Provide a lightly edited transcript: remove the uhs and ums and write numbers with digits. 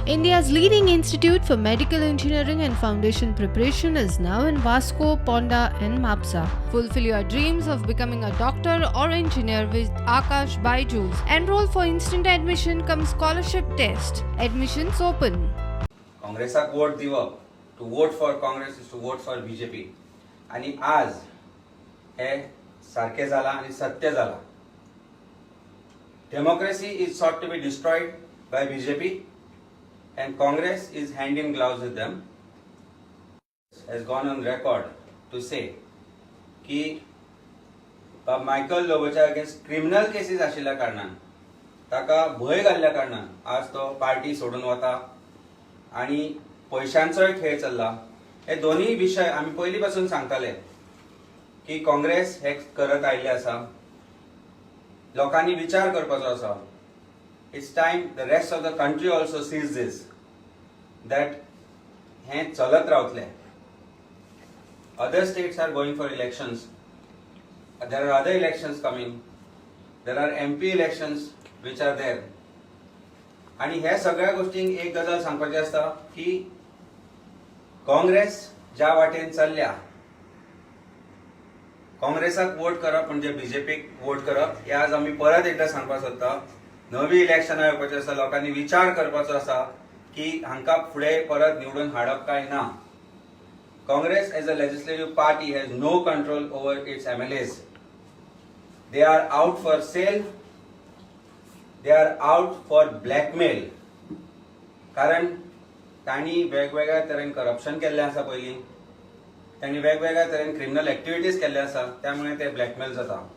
India's leading institute for medical engineering and foundation preparation is now in Vasco, Ponda, and Mapsa. Fulfill your dreams of becoming a doctor or engineer with Akash Byju's. Enroll for instant admission cum scholarship test. Admissions open. काँग्रेसाक vote दिवप, to vote for Congress is to vote for BJP. आनी आज हे सारकें जालां आनी सत्य जालां. Democracy is sought to be destroyed by BJP and Congress is hand in gloves with them. Has gone on record to say की बाब मायकल लोबोच्या अगेन्स्ट क्रिमिनल केसीस आशिल्ल्या कारणान, ताका भंय घाल्ल्या कारणान आज तो पार्टी सोडून वता आणि पयशांचोय खेळ चल्ला. हे दोन्ही विशय आमी पयलीं पासून सांगताले की काँग्रेस हे करत आयिल्ले आसा. लोकांनी विचार करपाचो आसा. It's time the rest of the country also sees this, that हें चलत रावतलें. Other states are going for elections. There are other elections coming. There are MP elections which are there. आणि ह्या सगळ्या गोष्टींक एक गजाल सांगपाची आसता की काँग्रेस ज्या वाटेन चल्ल्या, काँग्रेसाक वोट करप म्हणजे बीजेपीक वोट करप हे आज आमी परत एकदा सांगपाक सोदता. नवी इलेक्शनां येवपाची आसा. लोकांनी विचार करपाचो आसा की हांकां फुडें परत निवडून हाडप काय ना. Congress as a legislative party has no control over its MLAs. They are out for sale. They are out for blackmail. कारण तांणी वेगवेगळ्या तरेन करप्शन केल्लें आसा पयलीं, तांणी वेगवेगळ्या तरेन क्रिमिनल एक्टिविटीज केल्ले आसा, त्यामुळे ते ब्लॅकमेल जाता.